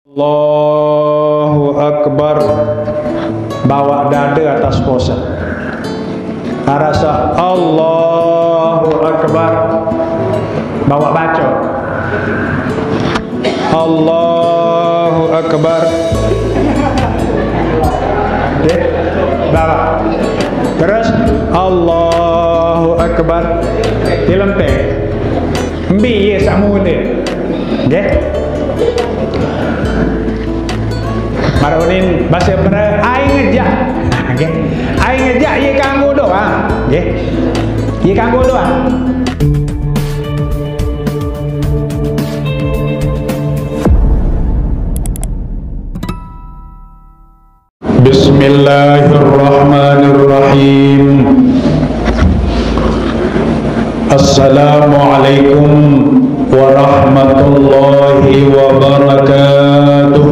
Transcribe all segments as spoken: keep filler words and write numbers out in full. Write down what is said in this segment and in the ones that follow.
Allahu Akbar. Bawa dada atas posa. Arasa Allahu Akbar. Bawa baca. Allahu Akbar. Dek, bawa. Terus Allahu Akbar. Di lempeng. Mbi ye sak mule. Nggih. Maronin basa Pera, ai ngejak. Nggih. Ai ngejak ye kanggo doa. Nggih. Ye kanggo doa. بسم الله الرحمن الرحيم. السلام عليكم ورحمة الله وبركاته.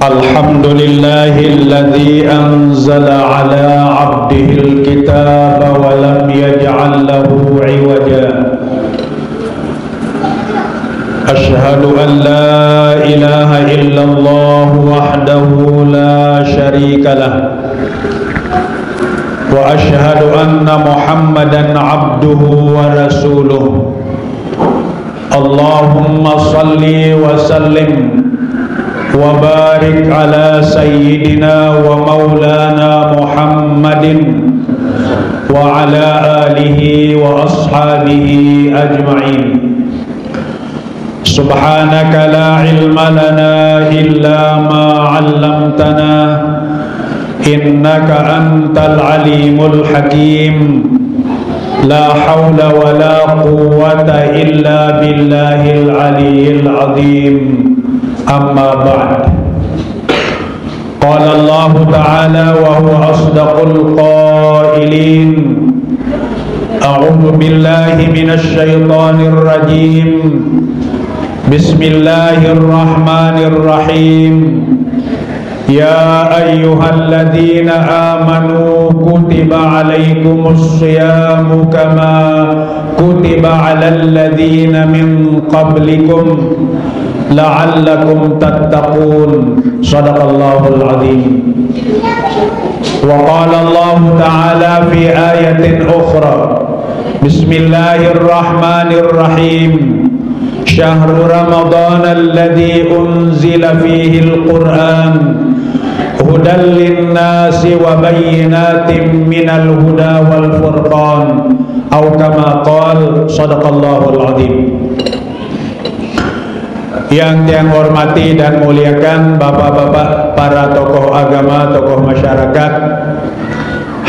الحمد لله الذي أنزل على عبده الكتاب ولم يجعل له عوجا. أشهد أن لا إله إلا الله وحده لا شريك له، وأشهد أن محمدا عبده ورسوله. اللهم صل وسلم وبارك على سيدنا ومولانا محمد وعلى آله وأصحابه أجمعين. سبحانك لا علم لنا إلا ما علمتنا إنك أنت العليم الحكيم. لا حول ولا قوة إلا بالله العلي العظيم. أما بعد. قال الله تعالى وهو أصدق القائلين: أعوذ بالله من الشيطان الرجيم. بسم الله الرحمن الرحيم. يا أيها الذين آمنوا كتب عليكم الصيام كما كتب على الذين من قبلكم لعلكم تتقون. صدق الله العظيم. وقال الله تعالى في آية أخرى: بسم الله الرحمن الرحيم. شهر رمضان الذي أنزل فيه القرآن هدى للناس وبينات من الهدى والفرقان، أو كما قال. صدق الله العظيم. Yang tiang hormati dan muliakan bapak-bapak, para tokoh agama, tokoh masyarakat,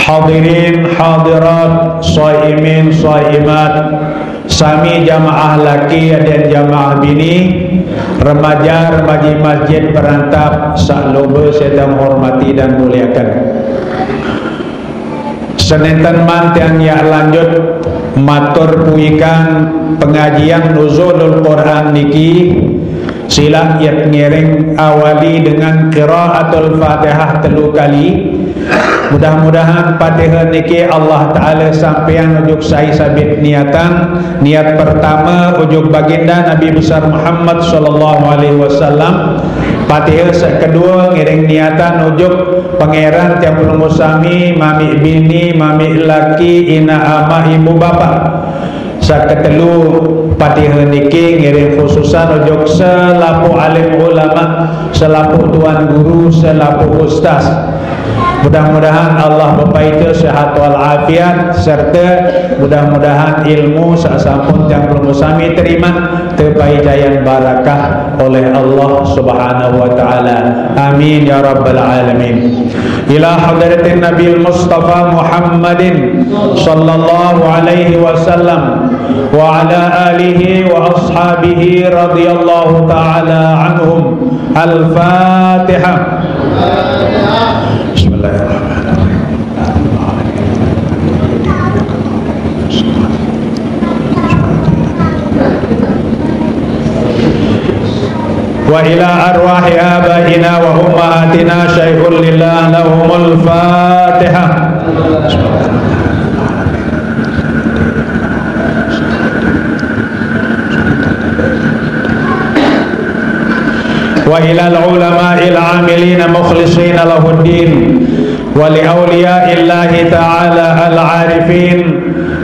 hadirin, hadirat, shaimin, shaimat, sami jamaah laki dan jamaah bini, remaja, remaji masjid Perantap, sak loba saya tiang hormati dan muliakan. Senenten man tiang yak lanjut matur puikan pengajian Nuzulul Quran niki, sila yat ngiring awali dengan qiraatul Fatihah telu kali. Mudah-mudahan Fatihah niki Allah Ta'ala sampean ujuk sai sabit niatan. Niat pertama ujuk baginda Nabi besar Muhammad sallallahu alaihi wasallam. Fatihah sak kedua ngiring niatan ujuk Pangeran tiang pelungguh sami, mami bini, mami laki, ina ama, ibu bapa. Sak ketelu Fatihah niki ngiring khususan ujuk selapuh alim ulama, selapuh tuan guru, selapuh ustaz. Mudah-mudahan Allah bepaita sehat wal afiat serta mudah-mudahan ilmu sak sampun tiang pelungguh sami terima tepai jayan barakah oleh Allah Subhanahu wa taala. Amin ya rabbal alamin. Ila hadratin Nabil Mustafa Muhammadin sallallahu alaihi wasallam wa ala alihi wa ashabihi radhiyallahu taala anhum. Al-Fatihah. Bismillahirrahmanirrahim. Wa ila arwahi abaina wa ummahatina syai'un lillah lahumul Fatihah. إلى العلماء العاملين مخلصين له الدين، ولأولياء الله تعالى العارفين،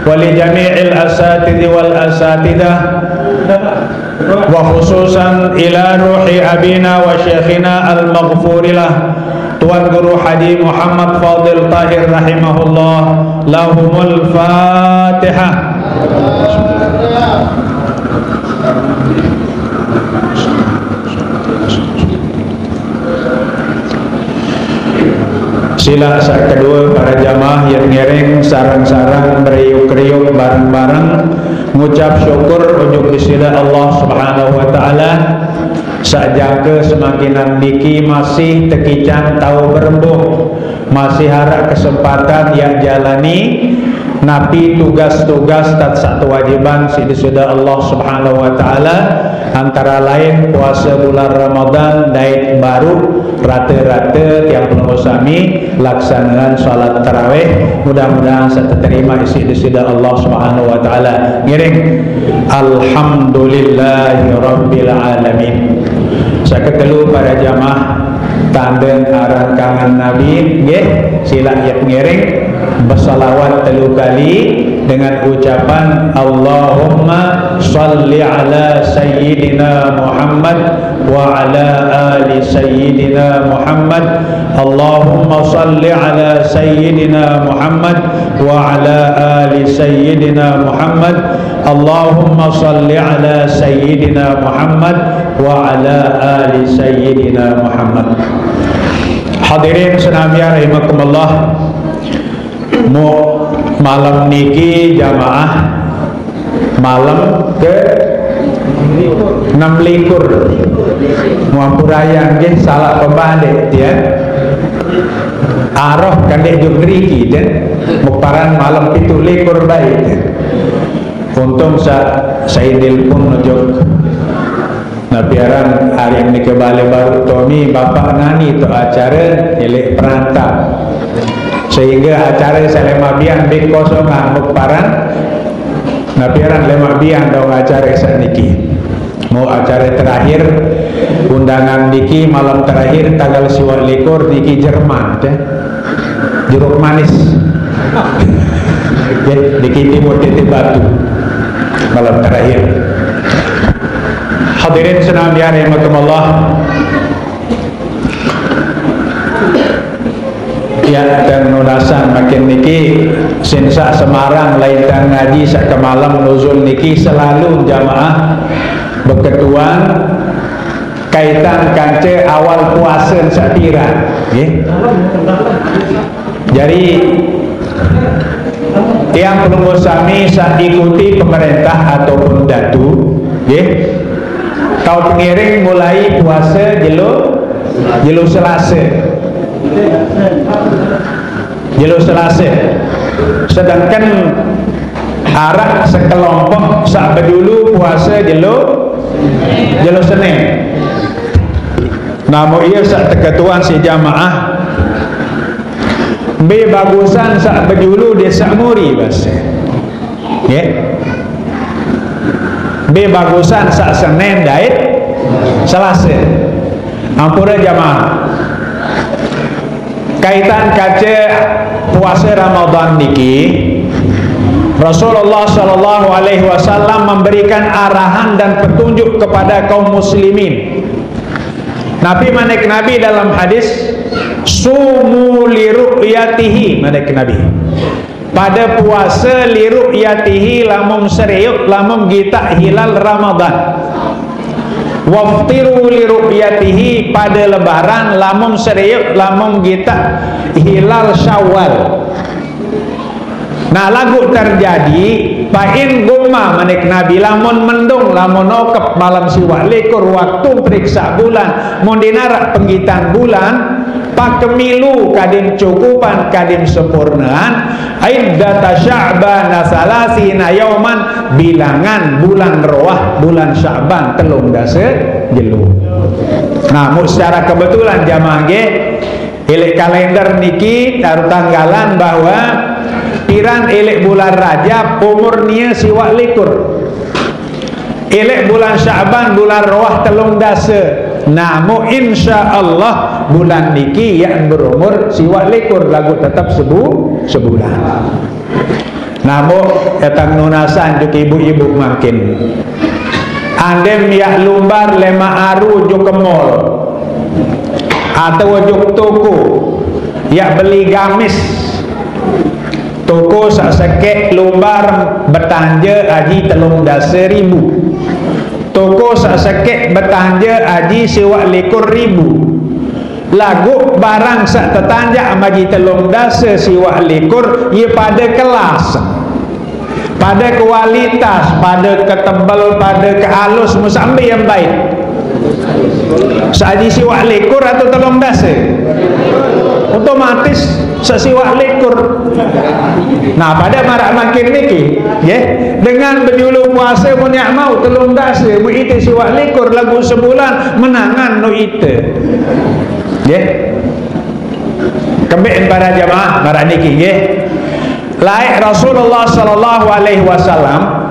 ولجميع الأساتذة والأساتذة، وخصوصا إلى روح أبينا وشيخنا المغفور له، Tuan Guru Haji Muhammad Fadil Tahir rahimahullah. Lahumul Fatihah. Sila sa kedua para jamaah yang ngiring sarang-sarang, beriuk-riuk bareng-bareng, ngucap syukur unjuk disida Allah Subhanahu wa Ta'ala. Sajangka semakinan niki masih tekicang tau berembung, masih ada kesempatan yang jalani napi tugas-tugas dan satu wajiban si disida Allah Subhanahu wa Ta'ala, antara lain puasa bulan Ramadan dait baru rata-rata tiang pelungguh sami laksanaan salat tarawih. Mudah-mudahan serta terima isi disida Allah Subhanahu wa Ta'ala. Ngiring. Alhamdulillahirabbil alamin. Saketelu para jamaah, tanda aran kangen Nabi, nggih, sila ya ngiring bersalawat telu kali dengan ucapan Allahumma salli ala sayyidina Muhammad wa ala ali sayyidina Muhammad. Allahumma salli ala sayyidina Muhammad wa ala ali sayyidina Muhammad. Allahumma salli ala sayyidina Muhammad wa ala ali sayyidina Muhammad. Hadirin senamian rahimakumullah. Mu malam niki jamaah malam ke enam likur. Muampurayang nggih salah pembalik ya. Aroh kandek juk riki den. Muparan malam pitu likur baik. Untung sa saya nelpon nujok. Napi aran hari ini ke Bale Baru Tommy, Bapak Nani tu acara elek perantap. Sehingga acara saya lema bian bik kosongan muparan. Napi aran lema bian dong acara saat niki. Mau acara terakhir undangan niki malam terakhir tanggal siwak likur niki Jerman teh. Jeruk manis. Ya, niki timur titik batu. Malam terakhir. Hadirin senamian rahimakumullah. Ya, dan nunasan makin niki sinsa Semarang lain tang ngaji sak ke malam nuzul niki selalu jamaah berketuan kaitan kance awal puasa sapira, nggih. Jadi tiang pelungguh sami sak ikuti pemerintah ataupun datu, nggih. Tau pengiring mulai puasa jelo, jelo Selasa. Jelo Selasa. Sedangkan arak sekelompok sak bedulu puasa jelo, jelo Senin. Namun iya sak teketuan si jamaah be bagusan sak bedulu dia sak muri basa. Ya. Be bagusan sak Senin dait Selasa. Ampura jamaah. Kaitan kaca puasa Ramadan niki, Rasulullah sallallahu alaihi wasallam memberikan arahan dan petunjuk kepada kaum muslimin. Nabi manik Nabi dalam hadis, "Sumu li ru'yatihi," manik Nabi. Pada puasa li ru'yatihi, lamun seriuk, lamun gitak hilal Ramadan. Waftiru li ru'yatihi, pada lebaran, lamun seriuk, lamun gitak hilal Syawal. Nah, lagu terjadi, pain gumma manik Nabi, lamun mendung, lamun okep malam siwak likur, waktu periksa bulan, mun dinarak penggitan bulan, pakemilu kadim cukupan, kadim sempurnaan, iddata Sya'ban salasina yauman, bilangan bulan roah, bulan Sya'ban, telung dasa jelu. Nah, mu secara kebetulan jamaah nggih, ilik kalender niki taruh tanggalan bahwa piran ilik bulan Rajab umur nia siwak likur. Ilik bulan Sya'ban bulan roah telung dasa. Namun insya Allah bulan niki yak berumur siwak likur lagu tetap sebu sebulan. Namun datang nunasan juk ibu-ibu makin. Andem yak lumbar lema aru juk ke mall atau juk toko yak beli gamis. Toko sak sekek lumbar betanja aji telung dasa ribu. Toko sak sekek betanja aji siwak likur ribu. Lagu barang sak tetanjak maji telung dasa siwak likur, ye pada kelas, pada kualitas, pada ketebel, pada kealus, musambi yang baik. Saji siwak likur atau telung dasa? Otomatis sesiwak likur. Nah, pada marak makin niki, ya, dengan bejulu puasa mun yak mau telung dasa, mu iti siwak likur lagu sebulan menangan nu ite. Ya. Kembali para jamaah marak niki, ya. Laik Rasulullah sallallahu alaihi wasallam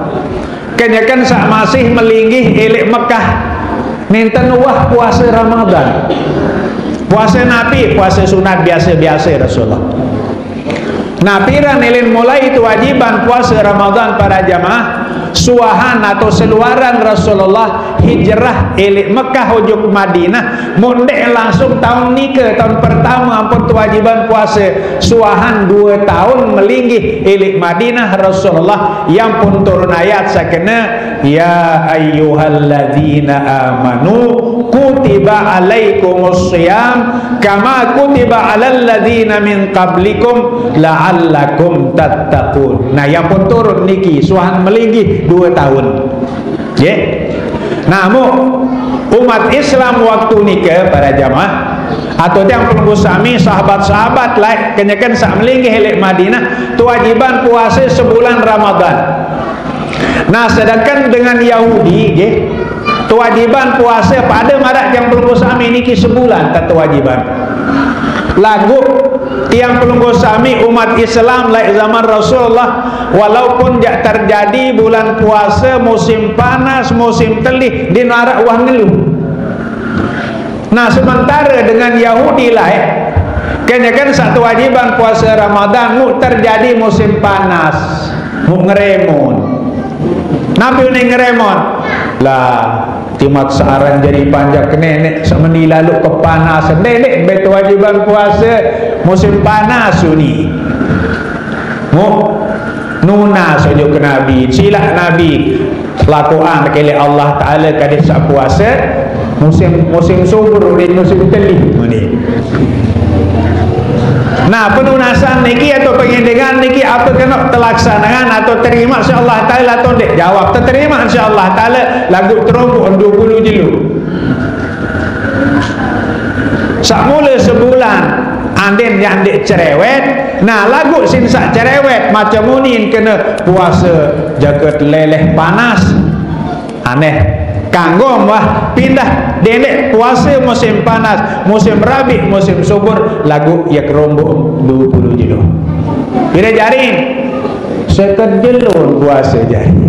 kenyeken sak masih melinggih elik Mekah, ninten wah puasa Ramadan. Puasa Nabi, puasa sunat biasa-biasa Rasulullah. Nah, piran ilin mulai kewajiban puasa Ramadan para jamaah, suahan atau seluaran Rasulullah hijrah elik Mekah ujuk Madinah, mundek langsung tahun nika, tahun pertama ampun kewajiban puasa, suahan dua tahun melinggih elik Madinah Rasulullah yang pun turun ayat sakena, "Ya ayyuhalladzina amanu kutiba alaikumus siyam kama kutiba alal ladzina min qablikum la'allakum tattaqun." Nah, yang pun turun niki suahan melinggih dua tahun. Ya. Namun umat Islam waktu nika para jamaah atau tiang pelunggu sami sahabat-sahabat laik kenyeken sak melinggih elik Madinah kewajiban puasa sebulan Ramadan. Nah, sedangkan dengan Yahudi, nggih, kewajiban puasa pada marak tiang pelunggu sami niki sebulan tak kewajiban. Lagu tiang pelunggu sami umat Islam laik zaman Rasulullah, walaupun jak terjadi bulan puasa, musim panas, musim telih, di narak wah ngeluh. Nah, sementara dengan Yahudi lain, kenyeken sak kewajiban puasa Ramadan, mu terjadi musim panas, mu ngeremun. Napi uni ngeremun? Lah, timat searan jadi panjak nenek semeni lalu kepanasan. Nenek bet kewajiban puasa musim panas uni. Mu nuna sojo ke Nabi, silak Nabi. Lakuan kele Allah Ta'ala kadis sak puasa musim, musim subur, ulin musim telih. Muni. Nah, penunasan niki atau pengendengan niki apa kena telaksanaan atau terima si Allah Ta'ala atau ndik? Jawab, terima si Allah Ta'ala, lagu terombok dua puluh jelu. Sak mula sebulan andin yang ndik cerewet. Nah, lagu sin sak cerewet macam unin kena puasa jaket leleh panas. Aneh. Kanggom wah pindah denek puasa musim panas, musim rabi, musim subur, lagu ya kerombok dua puluh jelo. Pira jari? Seket jelo puasa jari.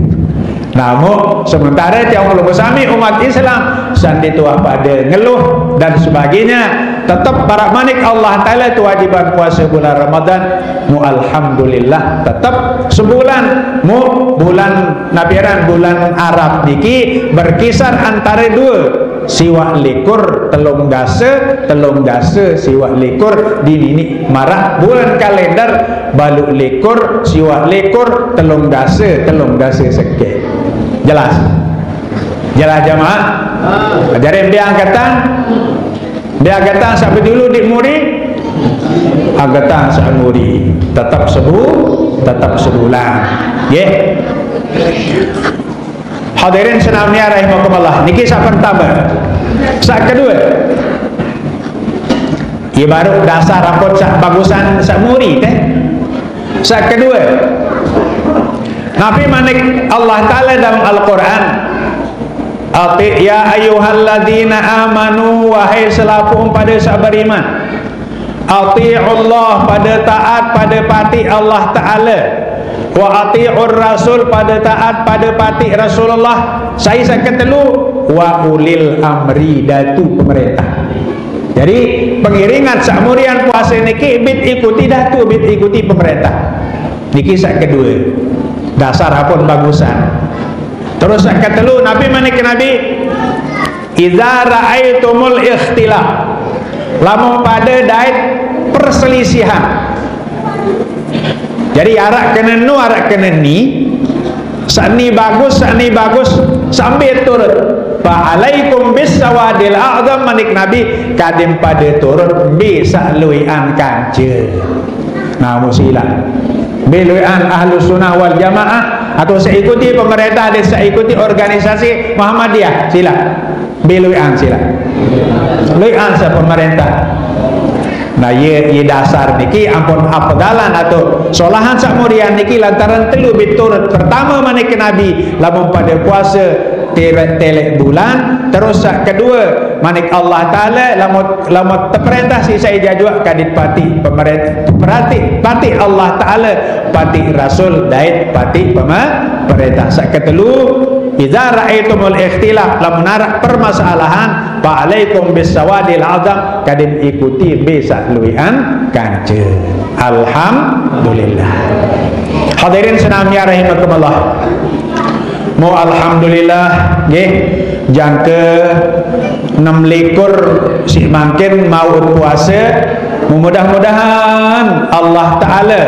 Namun sementara tiang ulun sami umat Islam sandi tuah pada ngeluh dan sebagainya, tetap parak manik Allah Ta'ala kewajiban puasa bulan Ramadan. Mu alhamdulillah tetap sebulan. Mu bulan napiran bulan Arab niki berkisar antara dua, siwak likur telung dasa, telung dasa siwak likur di nini marak bulan kalender balu likur siwak likur telung dasa telung dasa seket. Jelas? Jelas jamaah? Jadi biang kata, biang kata sak bejulu di muri, angkatan sak muri tetap sebu, tetap sebulan. Ye. Hadirin senamia rahimakumullah. Niki sak pertama. Sak kedua. Ia baru dasar rapot sak bagusan sak muri teh. Sak kedua. Nabi manik Allah Ta'ala dalam Al-Quran. Ati ya ayyuhalladzina amanu, wahai selapuh pada sak beriman. Ati'ullah, pada taat pada pati Allah Ta'ala. Wa ati'ur rasul, pada taat pada pati Rasulullah. Sai sak ketelu, wa ulil amri, datu pemerintah. Jadi, pengiringan sa'murian puasa niki bit ikuti datu, bit ikuti pemerintah. Niki sa'kedua. Dasar apun bagusan. Terus sa'ketelu, Nabi manik Nabi, "Idza ra'aitumul ikhtilaf." Lamun pada dait perselisihan. Jadi, arak kena nu, arak kena ni. Sa'ni bagus, sa'ni bagus, sambil turut. "Fa alaikum bis sawadil a'zam," manik Nabi, "kadin pada turut mbe sa'luian kanca." Nah, musila. Mbe luian Ahlu Sunnah wal Jamaah, atau seikuti pemerintah dan seikuti organisasi Muhammadiyah, sila. Mbe luian sila. Luian sa pemerintah. Nah, ye, ye dasar niki ampun apegalan atau solahan sa'murian niki lantaran telu bit turut. Pertama, manik Nabi, lamun pada puasa tere-, telek bulan, terus sa'kedua, manik Allah Ta'ala, lamun, lamun teperintah si sai jajuak kadit pati pemerintah, pati, pati Allah Ta'ala, pati Rasul, dait pati pema-, pemerintah. Sa'ketelu, "Idza ra'aitumul ikhtilaf," lamun arak permasalahan, "fa alaikum bis sawadil azam," kadin ikuti mbe sa'luian kanca. Alhamdulillah. Hadirin senamia rahimakumullah. Mu alhamdulillah, nggih, jangka enam likur si mangkin mau'un puasa. Mudah-mudahan Allah Ta'ala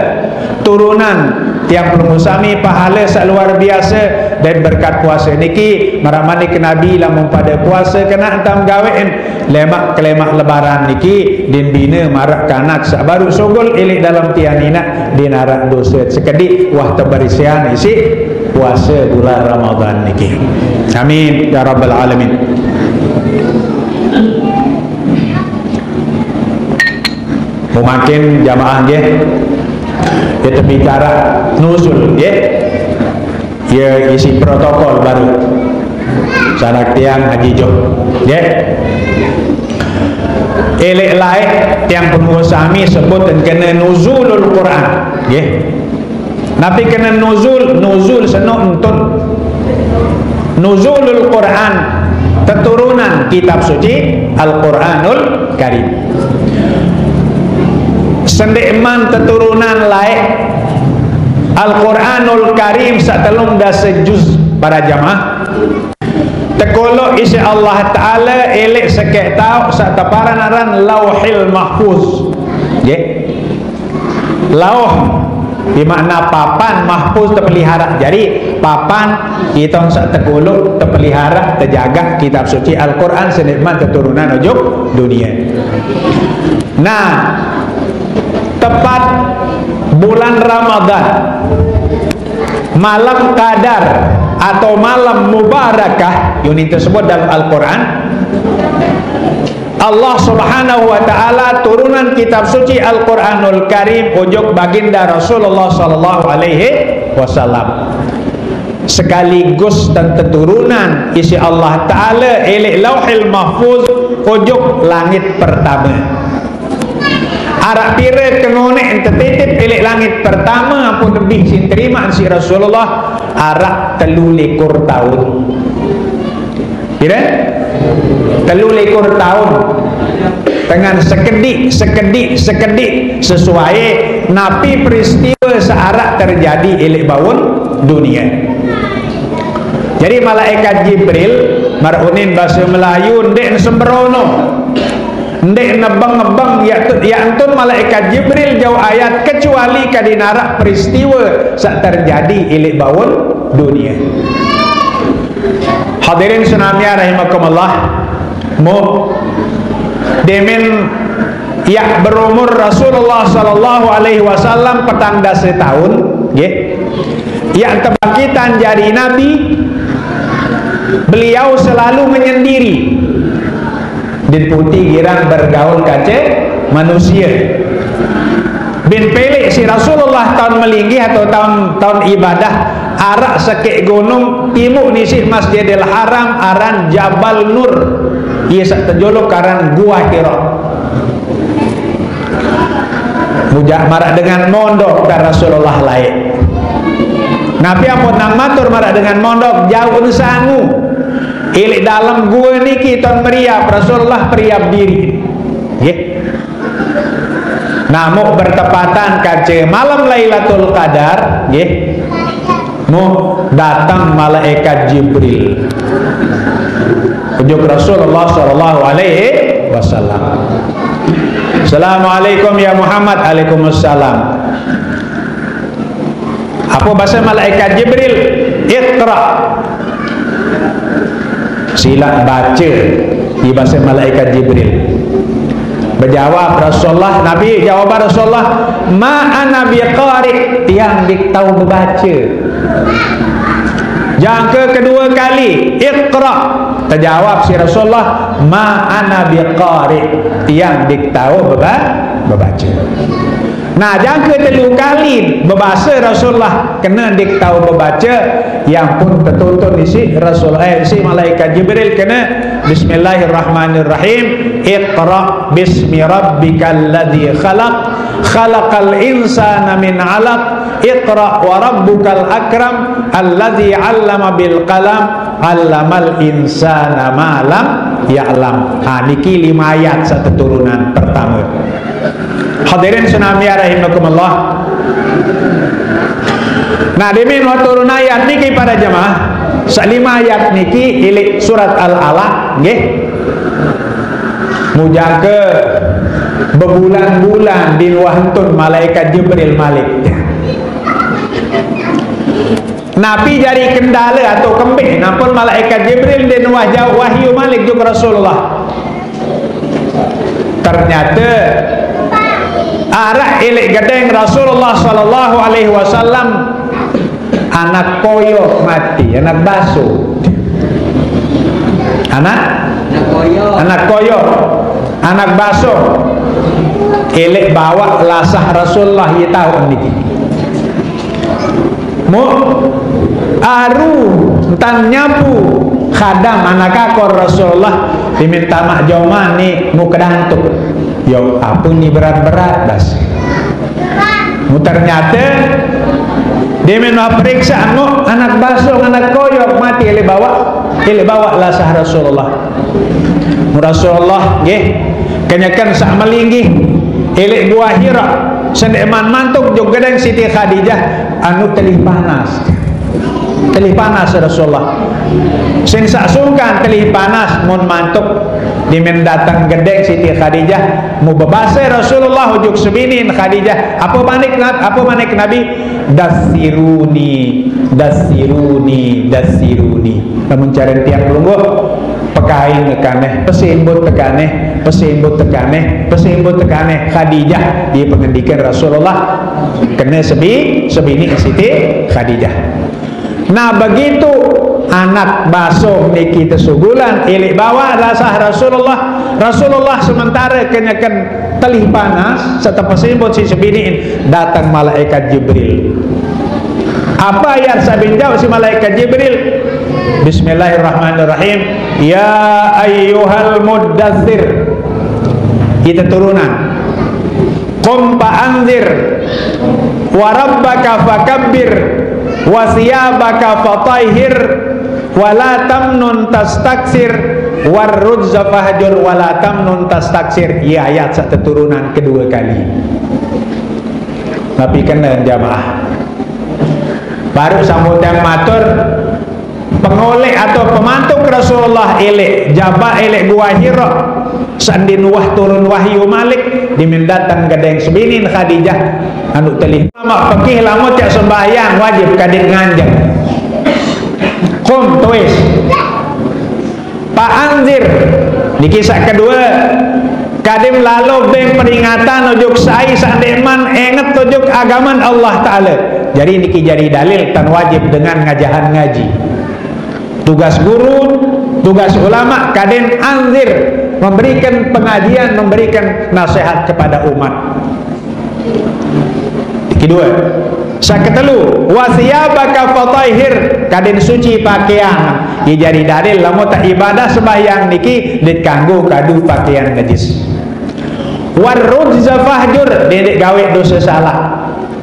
turunan tiang pelungguh sami pahala sa'luar biasa dan berkat puasa niki, marak manik Nabi lamun pada puasa kena entam gawein lemak kelemak lebaran niki, din bina marak kanak sa'baru sogol ilik dalam tian inak, din arak dosa sekedik wah teberisian isi puasa bulan Ramadan niki. Amin ya rabbal alamin. Memakin jamaah nggih. Kita bicara nuzul nggih. Ya, isi protokol baru. Sanak tiang Haji Joh. Nggih. Elek laik tiang pelungguh sami sebut dan kena nuzulul Quran. Nggih. Napi kena nuzul? Nuzul senuk entun. Nuzulul Quran, teturunan kitab suci Al-Quranul Karim. Sendek man teturunan laik Al-Quranul Karim satelung dasa juz para jamaah. Tekolok isi Allah Ta'ala elek sekek tauk sa teparan aran Lauhil Mahfuz. Nggih. Lauh, di makna papan, mahfuz, terpelihara. Jadi, papan kita sa tekolok, terpelihara, terjaga kitab suci Al-Quran senikmat keturunan ujuk dunia. Nah, tepat bulan Ramadan, malam Qadar atau malam mubarakah, yang tersebut dalam Al-Quran, Allah Subhanahu wa Ta'ala turunan kitab suci Al-Quranul Karim ujuk baginda Rasulullah sallallahu alaihi wasallam. Sekaligus dan keturunan isi Allah Ta'ala elek Lauhil Mahfuz ujuk langit pertama. Arak pira kenonek ente titip elek langit pertama ampun lebih sin terima si Rasulullah, arak telu likur tahun. Pira? Telu likur tahun. Dengan sekedik, sekedik, sekedik sesuai napi peristiwa searak terjadi elek baun dunia. Jadi malaikat Jibril marunin bahasa Melayu ndek sembrono. Ndek nebeng-nebeng ya tu, ya entun malaikat Jibril jauh ayat kecuali kadinarak peristiwa sak terjadi elek baun dunia. Hadirin senamia rahimakumullah. Mu demen yak berumur Rasulullah sallallahu alaihi wasallam petang dasa tahun, nggih. Yak kebangkitan jadi nabi, beliau selalu menyendiri. Din putih girang bergaul kace manusia. Bin pelik si Rasulullah tahun melinggih atau tahun, tahun ibadah, arak sekek gunung, timuk nisih Masjidil Haram, aran Jabal Nur. Ia sak tejolok aran Gua Hira. Mujak marak dengan mondok dan Rasulullah lain. Nabi ampun nang matur marak dengan mondok, jauh sangu. Ilik dalam gua niki ton meriap, Rasulullah periap diri. Nggih. Namun bertepatan kaca malam Lailatul Qadar, nggih. Mu datang malaikat Jibril. Ujuk Rasulullah sallallahu alaihi wasallam. "Assalamualaikum ya Muhammad." "Alaikumsalam." Apa bahasa malaikat Jibril? "Iqra." Sila baca, di bahasa malaikat Jibril. Berjawab Rasulullah, Nabi, jawaban Rasulullah, "Ma ana biqari," tiang dik tahu membaca. Jangka kedua kali, "Iqra." Terjawab si Rasulullah, "Ma ana biqari," tiang dik tahu beba-, membaca. Nah, jangka telu kali bebasa Rasulullah kena dik tahu membaca, yang pun tertuntun isi Rasul, eh, isi malaikat Jibril kena, "Bismillahirrahmanirrahim. Iqra bismi rabbikal ladzi khalaq. Khalaqal insana min 'alaq. Iqra wa rabbukal akram. Alladzi 'allama bil qalam. 'Allamal insana ma lam ya'lam." Ha, niki lima ayat satu turunan pertama. Hadirin senamia rahimakumullah. Nah, demi turun ayat niki para jemaah, salima ayat niki ilik surat Al-Alaq, nggih. Mujangka bebulan-bulan dinuah entun malaikat Jibril malik. Napi jari kendala atau kembih, nampun malaikat Jibril dinuah jauh wahyu malik juga Rasulullah. Ternyata arak ilik gedeng Rasulullah sallallahu alaihi wasallam, anak koyok mati, anak basuh. Anak? Anak koyok. Anak koyok. Anak basuh. Ilik bawa lasah Rasulullah, ye tahu niki. Mu aru, entan nyapu, khadam anak akor Rasulullah, diminta mak joman ni mu kedantuk. Yo, apa ni berat-berat das. Mu ternyata, dimin periksa mu anak basuh, anak koyok mati, ilik bawa, ilik bawa lasah Rasulullah. Mu Rasulullah, nggih, kenyakan sak melinggih, ilik Gua Hira, sendeman mantuk jog gedeng Siti Khadijah, anu telih panas. Telih panas Rasulullah. Sing sak sungkan telih panas mun mantuk dimin datang gedeng Siti Khadijah, mu bebasa Rasulullah ujuk sebinin Khadijah. Apa manik Nab-, apa manik Nabi? "Dassiruni, dassiruni, dassiruni." Namun cara tiang pelungguh, pekain tekaneh, pesimbut tekaneh, pesimbut tekaneh, pesimbut tekaneh Khadijah, di pengendikan Rasulullah kena sebi-, sebini Siti Khadijah. Nah, begitu anak basuh niki tesugulan, ilik bawa lasah Rasulullah. Rasulullah sementara kenyakan telih panas, serta pesimbut si sebiniin, datang malaikat Jibril. Apa ayat sabin jawab si malaikat Jibril? Bismillahirrahmanirrahim. Ya ayyuhal muddatsir. Kita turunan. Qum fa anzir, wa rabbaka fakabbir, wa siyabaka fatahhir, wa la tamnun tastaksir, war rujza fahjur, wa la tamnun tastaksir. Iya, ayat sak teturunan kedua kali. Tapi kena jamaah. Baru sambutan matur, pengolek atau pemantuk Rasulullah elek, jaba elek Gua Hira. Sandin wah turun wahyu malik, dimin datang gedeng sebinin Khadijah, anu telih. Mak pekih lamun cak sembahyang wajib kadin nganjeng. Kum tuis. Pak Anzir, di kisah kedua, kadim lalu beng peringatan ujuk sai sandeman enget ujuk agaman Allah Ta'ala. Jadi niki jadi dalil tan wajib dengan ngajahan ngaji. Tugas guru, tugas ulama, kaden anzir, memberikan pengajian, memberikan nasihat kepada umat. Kedua, saketelu, wasiyabaka fatahhir, kaden suci pakaian. Ye jadi dalil lamun tak ibadah sembahyang niki dit kanggo kadu pakaian najis. War rujza fahjur, dedek gawe dosa salah.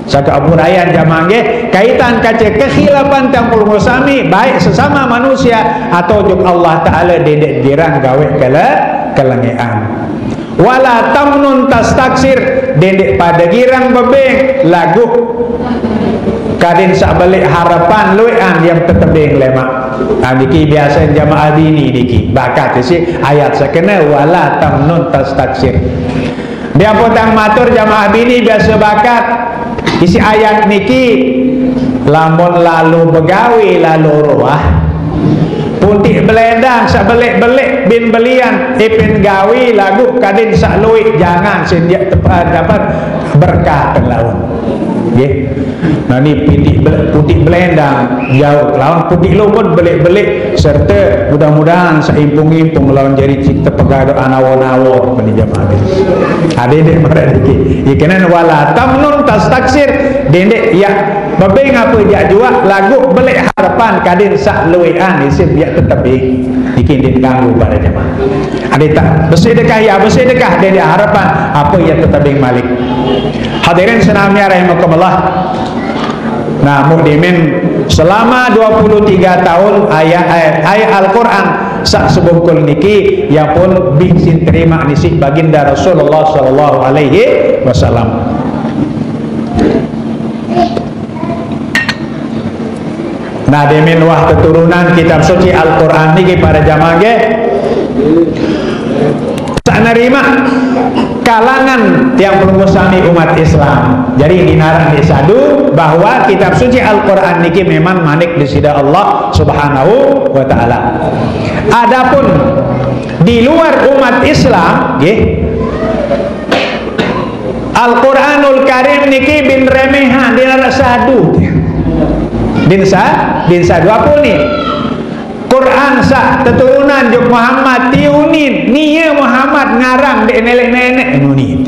Saka aburayan jamaah nggih, kaitan kaca kekhilafan tiang pelungguh sami, baik sesama manusia atau juk Allah Taala, dendek girang gawe kele-, kelengean. Wala tamnun tastaksir, dendek pada girang bebeng, laguh kadin sak belik harapan luekan yang tetebeng lemak. Nah, niki biasa jamaah bini niki. Bakat isi ayat sekena, wala tamnun tastaksir. Biapo tang matur jamaah bini biasa bakat. Isi ayat niki, lamun lalu begawe lalu ruah, putik belendang sebelik-belik bin belian, ipin gawe lagu kadin sak luik, jangan sindiak tepat dapat berkat laun. Nggih. Nah, ni putik bel-, putik belendang jauh lawan putik lumut belik-belik, serta mudah-mudahan seimpung-impung lawan jari cipta pegado anawo-nawo, meni jamaah. Ada dek marah dikit. Ikenan wala tamnun tastaksir, dendek ya bebeng apa jak juak, lagu belik harapan kadin sak luekan isim ya tetebeng. Ikin din ganggu para jamaah. Ada tak besedekah ya, besedekah dendek harapan apa ya tetebeng malik. Hadirin senamia rahimakumullah. Nah, mukdimin selama dua puluh tiga tahun ayat, ayat, ayat Al-Quran sak sebungkul niki, yang pun bih sin terima nisi baginda Rasulullah sallallahu alaihi wasallam. Nah, demin wah keturunan kitab suci Al-Quran niki para jamaah nggih. Sak nerima kalangan tiang pelungguh sami umat Islam. Jadi dinaran di sadu bahwa kitab suci Al-Quran niki memang manik di sida Allah Subhanahu wa Ta'ala. Adapun di luar umat Islam, nggih, Al-Quranul Karim niki bin remehan, dinaran sadu. Bin sa, bin sadu apa ni? Quran sak teturunan juk Muhammad tiunin, nia Muhammad ngarang dek nenek-nenek nuni.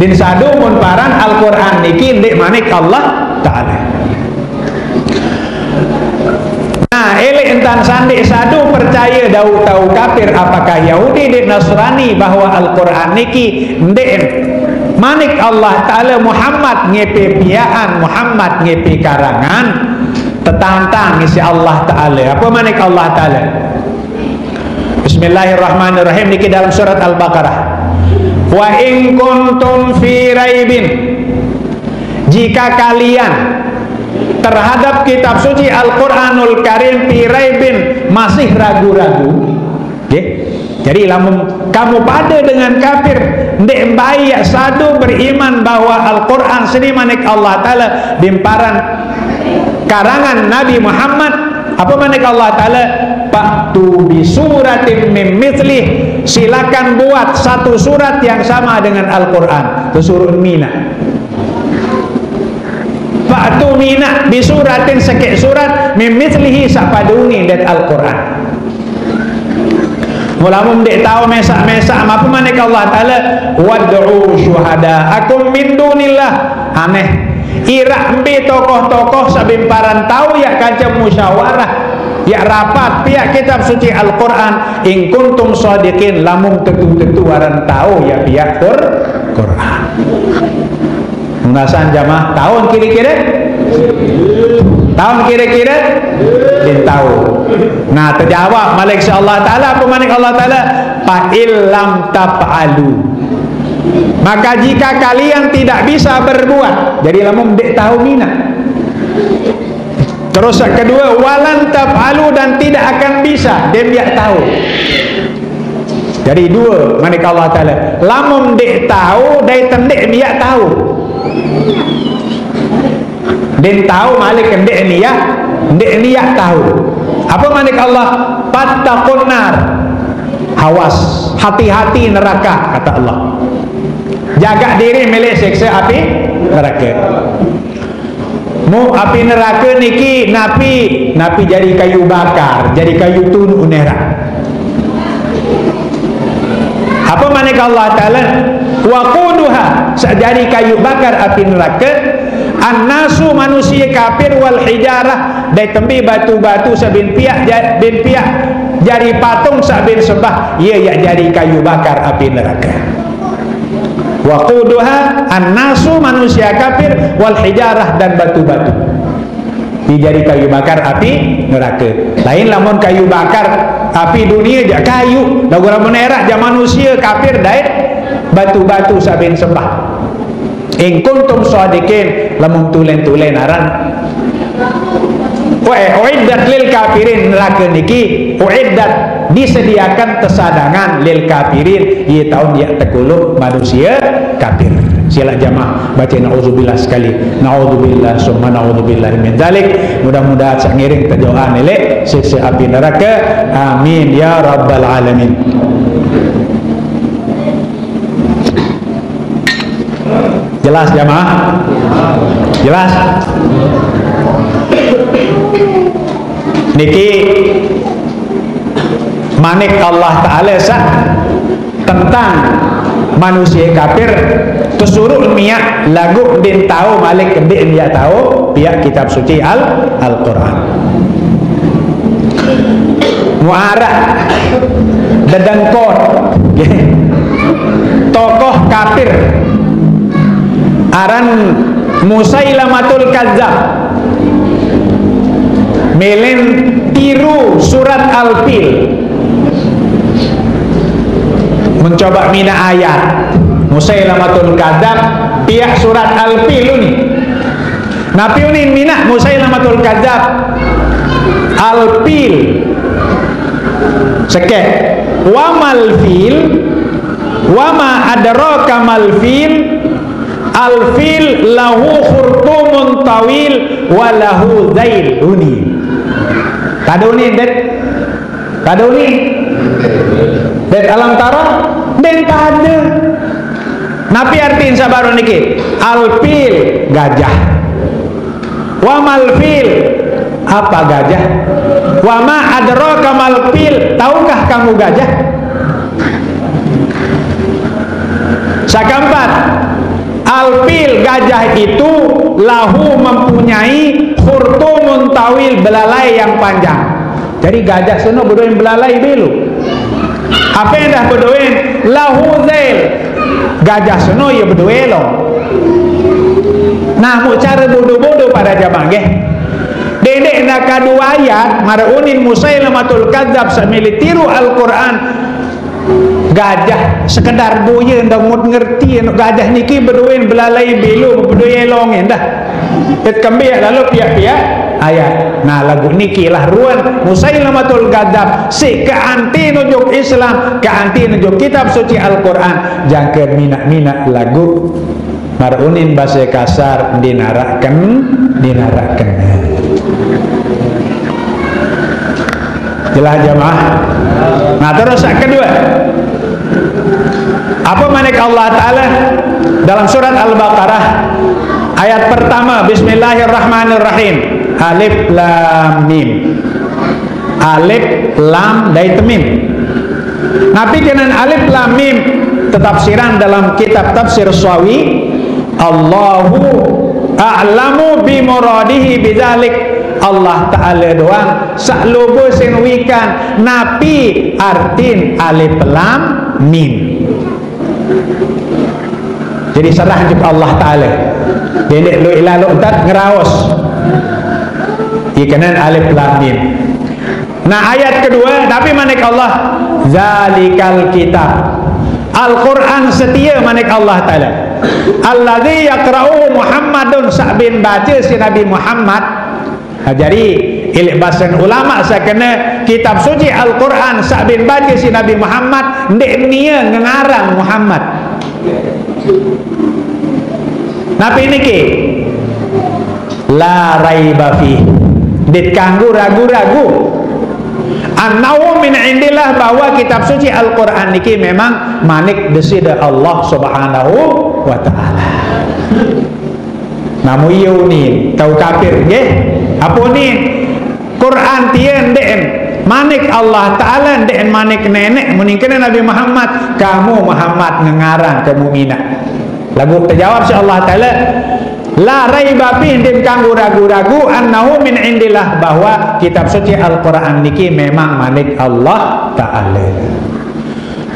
Din sadu mun paran Al-Quran niki ndik manik Allah Ta'ala. Nah, elek entan sandik sadu percaya dau tau kafir apakah Yahudi dek Nasrani bahwa Al-Quran niki ndik manik Allah Ta'ala, Muhammad ngepe piaan, Muhammad ngepe karangan. Tetantang isi Allah Ta'ala. Apa manik Allah Ta'ala? Bismillahirrahmanirrahim. Niki dalam surat Al-Baqarah. Wa in kuntum fi raibin. Jika kalian terhadap kitab suci Al-Quranul Karim fi raibin, masih ragu-ragu, nggih. Jadi lamun kamu pada dengan kafir, ndik mbai yak sadu beriman bahwa Al-Quran seni manik Allah Ta'ala bimparan karangan Nabi Muhammad, apa manik Allah Ta'ala? Fa'tu bi suratin min mithlih, silakan buat satu surat yang sama dengan Al-Quran. Kesuruh mina. Fa'tu mina bisuratin, sekek surat, min mithlihi, sapaduni dek Al-Quran. Mulamun dek tahu mesak-mesak, apa manik Allah Ta'ala? Wad'u syuhada'akum min dunillah. Aneh. Irak mbi tokoh-tokoh sabimparan tahu yak kancam musyawarah, yak rapat piak kitab suci Al-Quran, in kuntum sadiqin, lamun tetu-tetu aran tahu yak piak Qur-, Quran. Munasan jamaah tahun kira-kira? Tahun kira-kira? Dia tahu. Nah, terjawab malik si Allah Ta'ala, apa manik Allah Ta'ala? Fa illam taf'alu. Maka jika kalian tidak bisa berbuat, jadi lamun dek tahu mina. Terus yang kedua, walan taf'alu, dan tidak akan bisa, dia tidak tahu. Jadi dua manik Allah Ta'ala. Lamun dek tahu, dai tendek miak tahu. Din tahu malik ndek niat, ndek niat tahu. Apa manik Allah? Fattaqun nar. Hawas, hati-hati neraka, kata Allah. Jaga diri milih siksa api neraka. Mu api neraka niki napi, napi jadi kayu bakar, jadi kayu tunuk nerak. Apa manik Allah Ta'ala? Waquduha, sajadi kayu bakar api neraka, annasu, manusia kafir, wal hijarah, dai tembi batu-batu sabin piak ja-, bin piak jari patung sabin sembah, ia yak jadi kayu bakar api neraka. Waquduha annasu, manusia kafir, wal hijarah, dan batu-batu. Dijari kayu bakar api neraka. Lain lamun kayu bakar api dunia, jak kayu. Lagu lamun erak jak manusia kafir dait batu-batu sabin sembah. In kuntum shadiqin, lamun tulen-tulen aran. Wa, eh, uiddat lil kafirin, neraka niki uiddat, disediakan tesadangan, lil kafirin, ye taun yak tekuluk manusia kafir. Silak jamaah baca naudzubillah sekali. Naudzubillah summa naudzubillah min dzalik. Mudah-mudahan sak ngiring tedoa nilai siksa api neraka. Amin ya rabbal alamin. Jelas jamaah? Jelas? Niki manik Allah Ta'ala sah tentang manusia kafir, tersuruh miak lagu din tahu malik kedik miak tahu pihak kitab suci Al Al-Quran. Muarah dedengkot tokoh kafir aran Musailamatul Kadzab melen tiru surat Al-Fil, mencoba mina ayat. Musailamatul Kadzab pihak surat Al-Fil ni. Napi unin mina Musailamatul Kadzab? Al-Fil. Sekeh. Wa mal fil, wa ma adraka mal fil, al fil lahu khurtumun tawil wa lahu zail. Uni. Kada uni, det. Kada uni. Det alam tara, den kada. Napi artin sabaru niki? Al fil, gajah. Wa mal fil, apa gajah? Wa ma adraka mal fil, tahukah kamu gajah? Sakampat, al fil, gajah itu, lahu, mempunyai, khurtumun tawil, belalai yang panjang. Jadi gajah seno bedoen belalai belo. Apa yang dah bedoen? Lahu zail. Gajah seno ya bedoe long. Nah, mu cara bodoh-bodoh para jamaah nggih. Dedek nak kadu ayat, mara unin Musailamatul Kadzab sambil tiru Al-Quran. Gajah sekedar boya ndak mut ngerti, anu gajah niki bedoen belalai belo, bedoe long endah. Pet kembe lalu piak-piak ayat. Nah, lagu niki lah ruan Musailamatul Kadzab, si keanti nujuk Islam, keanti nujuk kitab suci Al-Quran, jangka minak-minak lagu. Mar unin basa kasar, dinaraken, dinaraken. Jelas jamaah? Nah, terus yang kedua. Apa manik Allah Ta'ala dalam surat Al-Baqarah ayat pertama, Bismillahirrahmanirrahim. Alif Lam Mim. Alif Lam dait Mim. Napi kenen Alif Lam Mim? Tetafsiran dalam kitab tafsir Sawi, Allahu a'lamu bi muradihi bidzalik. Allah Ta'ala doang sak lobo sen wikan napi artin Alif Lam Mim. Jadi serah juk Allah Ta'ala. Jadi lu ilalu entat ngeraos. Ikanan Alif Lam Mim. Nah, ayat kedua, tapi manik Allah, zalikal kitab. Al-Quran setia manik Allah Ta'ala. Alladzi yaqra'uhu Muhammadun, sak bin baca si Nabi Muhammad. Nah, jadi, ilik basen ulama sakena kitab suci Al-Quran sak bin baca si Nabi Muhammad, ndek nia ngengarang Muhammad. Napi niki? La raiba fi. Dit kanggo ragu-ragu. Annahu min indillah, bahwa kitab suci Al-Quran niki memang manik desida Allah Subhanahu wa Ta'ala. Namu iya unin, tau kafir, nggih? Apa unin? Quran tian ndek manik Allah Ta'ala, ndek manik nenek, muni kena Nabi Muhammad, kamu Muhammad ngengarang kamu mina. Lagu terjawab si Allah Ta'ala, la raiba fi, ndim kanggo ragu-ragu, annahu min indillah, bahwa kitab suci Al-Quran niki memang manik Allah Ta'ala.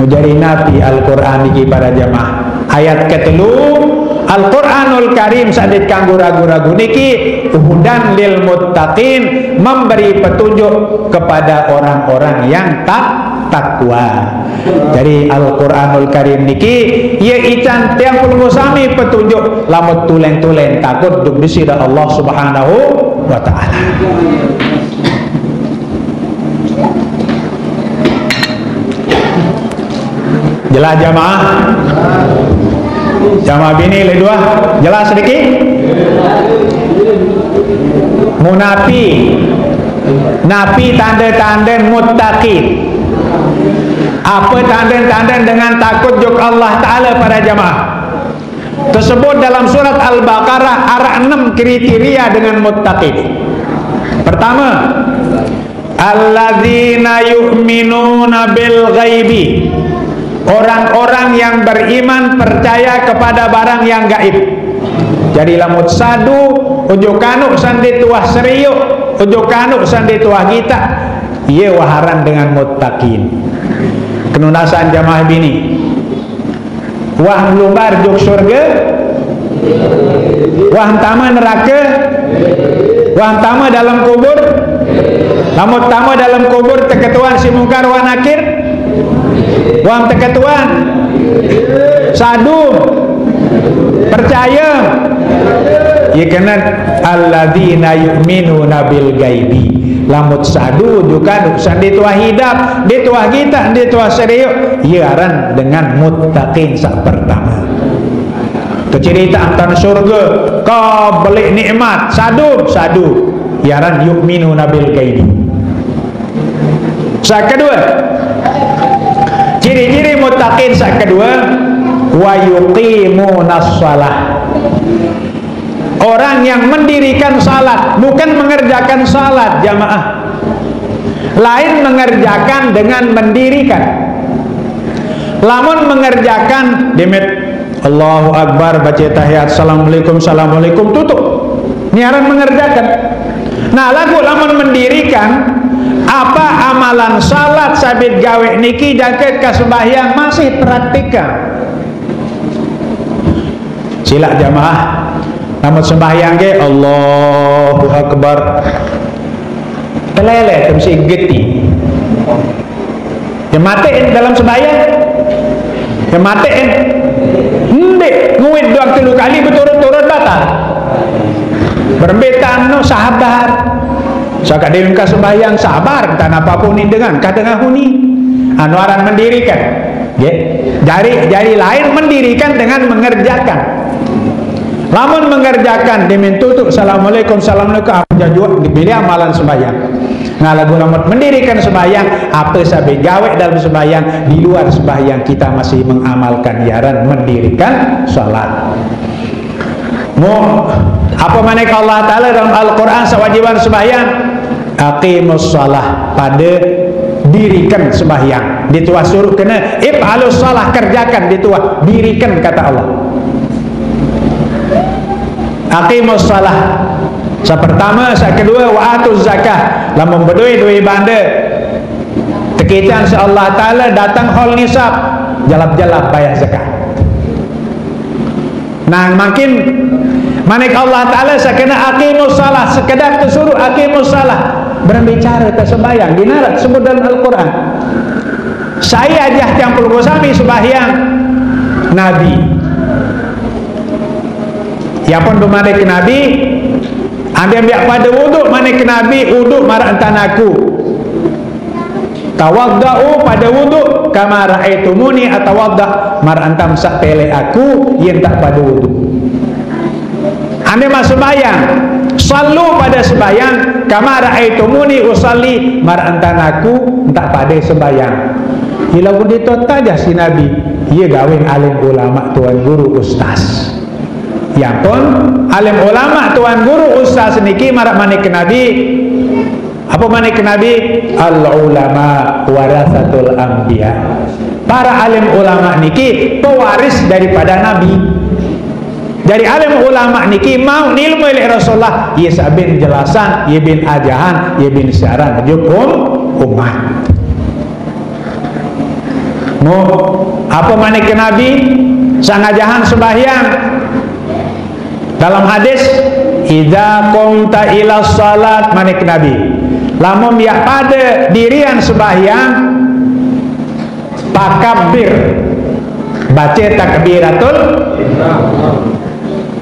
Mujari napi Al-Quran niki para jamaah? Ayat ketelu, Al-Quranul Karim saq ndeq kanggo ragu-ragu niki hudan lil muttaqin, memberi petunjuk kepada orang-orang yang tak-, takwa. Jari Al-Quranul Karim niki, ye ican tiang pelungguh sami petunjuk lamun tulen-tulen takut dum Deside Allah Subhanahu wa Ta'ala. Jelas jamaah? Jamaah bini leq due, jelas sedikit? Munapi. Napi tande-tande muttaqin. Apa tande-tande dengan takut jok Allah Ta'ala para jamaah? Tersebut dalam surat Al-Baqarah, araq enem kriteria dengan muttaqin. Pertama, alladzina yu'minuna bil ghaibi. Orang-orang yang beriman, percaya kepada barang yang gaib. Jari lamun sadu, ojo kanuq sande tuah serioq, ojo kanuq sande tuah gitaq, ye wah aran dengan muttaqin. Kenunasan jamaah bini. Wah lumbar jok surge, wah tame nerake, wah tame dalem kubur. Lamun tame dalem kubur, teketuan si Mungkar wa Nakir, wah teketuan sadu, percaye. Ye kenen alladzina yu'minuna bil ghaibi. Lamun sadu, ojo kanuq sande tuah idap, ndeq tuah gitaq, ndeq tuah serioq, ye aran dengan muttaqin saq pertame. Keceritean tentang surge, kebeleq nikmat, sadu, sadu, ye aran yu'minuna bil ghaibi. Saq kedue, ciri-ciri muttaqin saq kedue, wa yuqimunas shalah. Orang yang mendirikan salat, bukan mengerjakan salat, jamaah. Lain mengerjakan dengan mendirikan. Lamun mengerjakan, demet, Allahu Akbar, bace tahiyat, Assalamualaikum, Assalamualaikum, tutup. Ni aran mengerjakan. Nah, laguq lamun mendirikan, apa amalan salat saq bit gaweq niki jangke ke sembahyang masih praktikal? Silaq jamaah, lamun sembahyang ke, Allahu Akbar. Telele tem si geti. Ye mateqin dalem sembahyang? Ye mateqin? Ndeq, nguit doang telu kali beturut-turut batal. Berembe tano sabar. Saq kaq dilengkah sembahyang sabar, entah napa pun dengan, kadang huni. Anu aran mendirikan. Nggih. Jari, jari lain mendirikan dengan mengerjakan. Lamun mengerjakan, demen tutup, Assalamualaikum, Assalamualaikum, apa jajuak, dipilih amalan sembahyang. Nah, laguq lamun mendirikan sembahyang, apa saq bit gaweq dalem sembahyang, di luar sembahyang kita masih mengamalkan, ye aran mendirikan salat. Mu, apa manik Allah Ta'ala dalam Al-Quran sewajiban sembahyang? Aqimus shalah, pade dirikan sembahyang. Ndeq tuah suruq kene, if'alus shalah, kerjakan, ndeq tuah, dirikan, kata Allah. Aqimus shalah. Saq pertame, saq kedue, wa atuz zakah. Lamun bedoe doe bande, tekican siq Allah Ta'ala dateng haul nisab, jelap-jelap bayah zakat. Nah, mangkin manik Allah Ta'ala sekene aqimus shalah, sekedar tesuruh aqimus shalah. Berembe care tesembahyang, dinaraq sebut dalam Al-Quran. Sai ajah tiang pelungguh sami sembahyang? Nabi. Yapun bemanik Nabi, ambil-ambil pada wuduk, manik Nabi, wuduk maraq entan aku. Tawaddau, pada wuduk, kama raaitumuni atawadda, maraq entan saq peleq aku, yen taq pada wuduk. Ande maq sembahyang, sallu, pada sembahyang, kama raaitumuni usalli, maraq entan aku ntaq pade sembahyang. Ilaq pun ditot tajah si Nabi, ie gawen alim ulama, tuan guru, ustaz. Yapun, alim ulama, tuan guru, ustaz niki maraq manik Nabi, apa manik Nabi? Al ulama warasatul anbiya. Para alim ulama niki pewaris daripada nabi. Jari alim ulama niki mauq ilmu leq Rasulullah, ie saq bin jelasan, ie bin ajahan, ie bin syaran juk um-, umat. Mu, apa manik Nabi? Saq ngajahan sembahyang. Dalam hadis, "Idza qumta ila shalat," manik Nabi, "lamun miaq pade dirian sembahyang, fakabbir," bace takbiratul.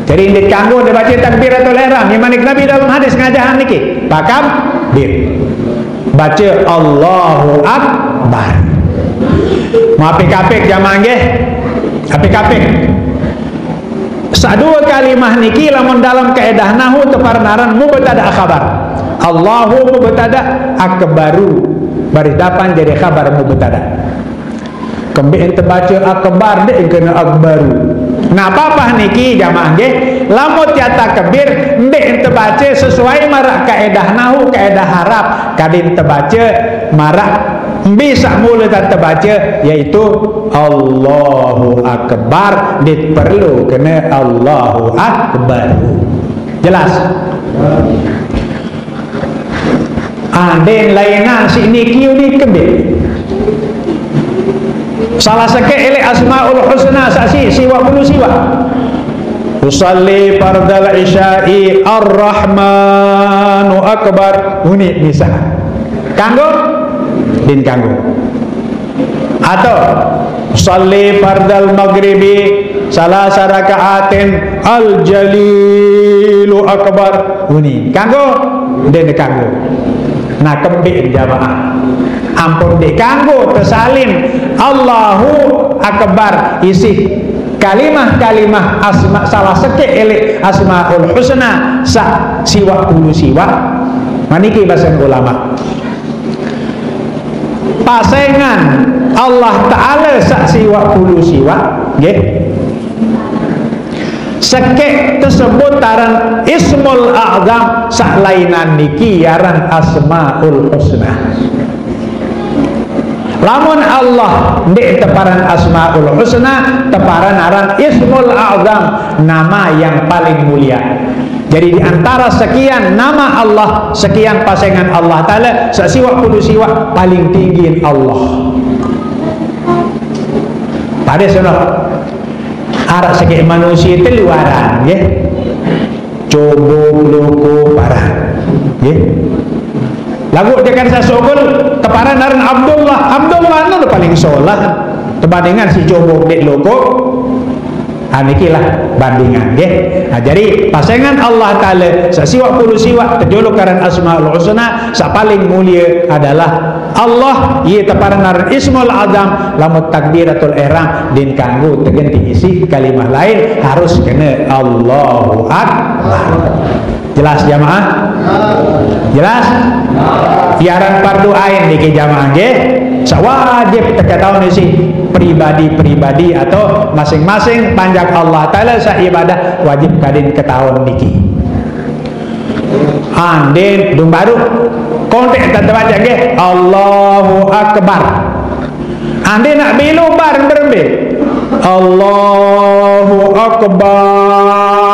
Jadi, ndeq kanggo ndeq bace takbiratul ihram. Ye manik Nabi dalam hadis ngajahan niki, "Fakabbir." Bace Allahu Akbar. Mau apik-apik jamaah nggih? Apik-apik. Saq due kalimah niki lamun dalam kaedah nahwu teparan aran mubtada khabar. Allahu mubtada, akbaru baris dapan jari khabar mubtada. Kembeq ente bace akbar, ndeq kene akbaru. Nah, papah niki jamaah nggih, lamun tiaq takbir ndeq ente bace sesuai maraq kaedah nahwu, kaedah Arab, kadin tebace maraq mbe saq mule tebace, yaitu Allahu Akbar, ndeq perlu kene Allahu Akbaru. Jelas? Ande lainan siq niki uni kembeq. Salah sekeq eleq Asmaul Husna saq siq siwaq pulu siwaq. Usalli fardal isya'i Ar-Rahmanu Akbar. Uni misal. Kanggo? Din kanggo. Atau, "Shalli fardal maghribi salasa raka'atin al jalilu akbar." Uni. Kanggo? Ndeq kanggo. Nah, kembeq jamaah. Ampun ndeq kanggo tesalin Allahu Akbar isiq kalimah-kalimah asma, salah sekeq eleq Asmaul Husna saq siwaq pulu siwaq. Nah, niki basen ulama. Pasengan Allah Ta'ala saq siwaq pulu siwaq, nggih. Sekeq tesebut aran Ismul A'zam, saq lainan niki aran Asmaul Husna. Lamun Allah ndeq teparan Asmaul Husna, teparan aran Ismul A'zam, nama yang paling mulia. Jadi, di antara sekian nama Allah, sekian pasengan Allah Ta'ala, saq siwaq pulu siwaq, paling tinggi Allah. Pade sono, araq sekeq manusie telu aran, nggih. Cobok, Loko, Paran. Nggih. Laguq dekan sasogol teparan aran Abdullah. Abdullah anu paling solah tebandingan si Cobok deq Loko. Ah, nikilah bandingan, nggih. Nah, jari pasengan Allah Ta'ala saq siwaq pulu siwaq tejuluk aran Asmaul Husna, saq paling mulie adalah Allah, ie teparan aran Ismul Azam, lamun takbiratul ihram, din kanggo tegenti isiq kalimah lain, harus kene Allahu Akbar. Jelas, jamaah? Jelas? Iaran fardu ain niki, jamaah, nggih. Saq wajib teketaun isiq pribadi-pribadi atau masing-masing panjak Allah Ta'ala saq ibadah wajib kadin ketaun niki. Andin dumbaru kontek tetep aja, nggih. Allahu Akbar. Ande naq belo bar berembe? Allahu Akbar.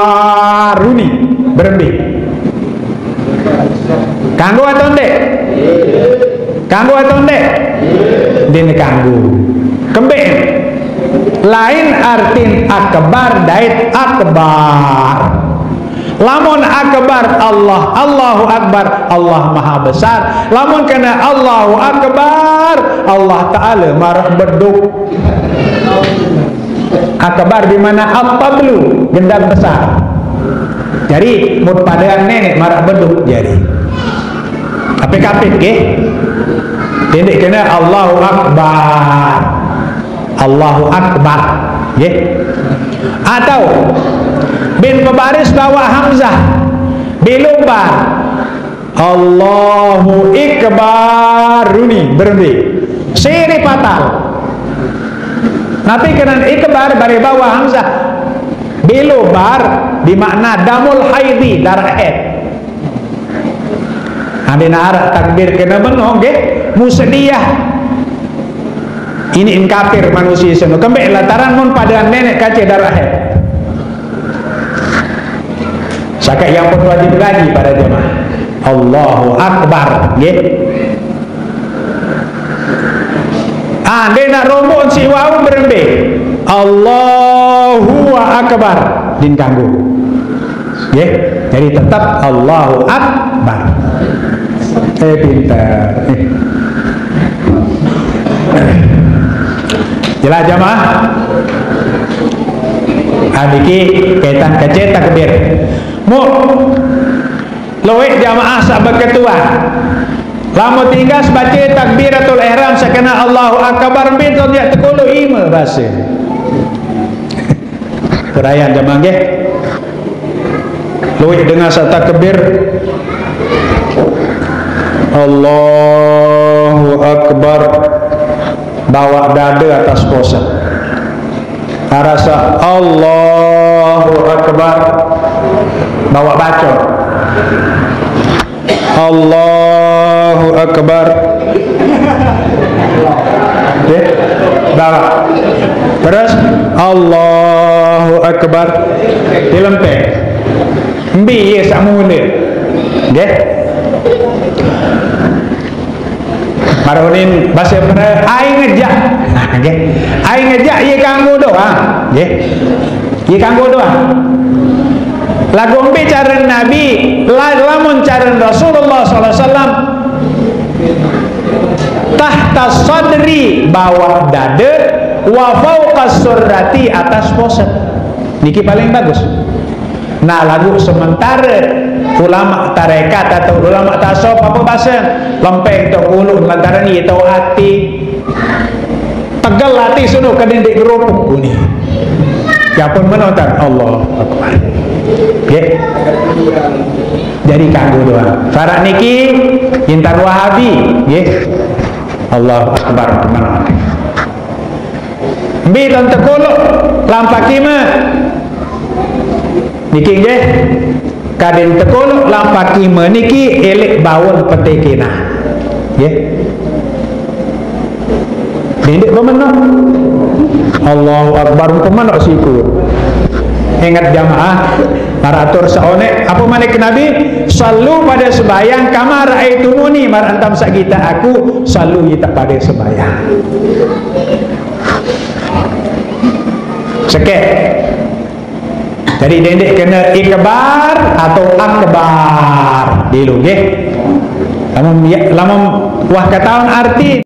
Uni berembe? Kanggo atau ndeq? Kanggo atau ndeq? Ndeqne kanggo. Kembeq? Lain artin akbar dait akbar. Lamun akbar Allah, Allahu Akbar, Allah Maha Besar. Lamun kene Allahu Akbar, Allah Ta'ala maraq beduk. Akbar di mana at-tablu, gendang besar. Jari, mun padean neneq maraq beduk jari. Apik-apik, nggih. Ndeq kene Allahu Akbar. Allahu Akbar. Nggih. Atau bin pebaris bawaq hamzah. Belo bar. Allahu Ikbar. Uni berembe? Sire patal. Napi kenan ikbar bare bawaq hamzah? Belo bar, di makna damul haidi, daraq haid. Andin araq takbir kene meno, nggih, musediah. Ini in kafir manusie seno. Kembeq lantaran mun padean neneq kance daraq haid. Sakaq yang pun wajib ngaji para jemaah. Allahu Akbar, nggih. Andin naq rombon siq wau berembe? Allahu Akbar, din kanggo. Nggih, jadi tetap Allahu Akbar. Eh, pinter. Eh. Jelas jamaah? Ah, niki kaitan kece takbir. Mu, luwih jamaah saq beketuan. Lamun tinggal sebaca takbiratul ihram sakena Allahu Akbar, mbe to dia tekolo ime base. Perayan jamaah nggih. Luwih dengan saq takbir. Allahu Akbar. Bawa dada atas poset. Arasa Allahu Akbar. Bawa bacot. Allahu Akbar. Nggih. Bawa. Terus Allahu Akbar. Dilempek. Mbe ye saq mundur. Nggih. Maronin base pere ai ngejak. Nah, nggih. Ai ngejak ye kanggo doang, nggih. Ye kanggo doang. Lagu mbe cara Nabi, la-, lamun cara Rasulullah sallallahu alaihi wasallam, tahta sadri, bawah dada, wa fauqa surrati, atas poset. Niki paling bagus. Nah, lagu sementara ulama tarekat atau ulama tasawuf apa base, lempeng tok ulun lantaran ye tau ati. Tegel ati suno kene ndeq gerupuk kuni. Ya pun menonton Allah Akbar. Nggih. Jadi kanggo doang. Farak niki intan Wahabi, nggih. Allah Akbar, teman. Mbe tan tekolo lampaq ime. Niki nggih. Kadin tekolo lampaq ime niki elik baun petikina. Nggih. Dindik pemenok. Allahu Akbar, pemenok siku. Ingat jamaah, maratur saonek, apa manik Nabi? Sallu pada sembahyang kama raaitumuni, mar antam saq gitaq aku, sallu gitaq pada sembahyang. Sekek. Jadi, dendeq kena ikbar atau akbar. Dilu, nggih. Lamun, ya, lamun wah ketahuan arti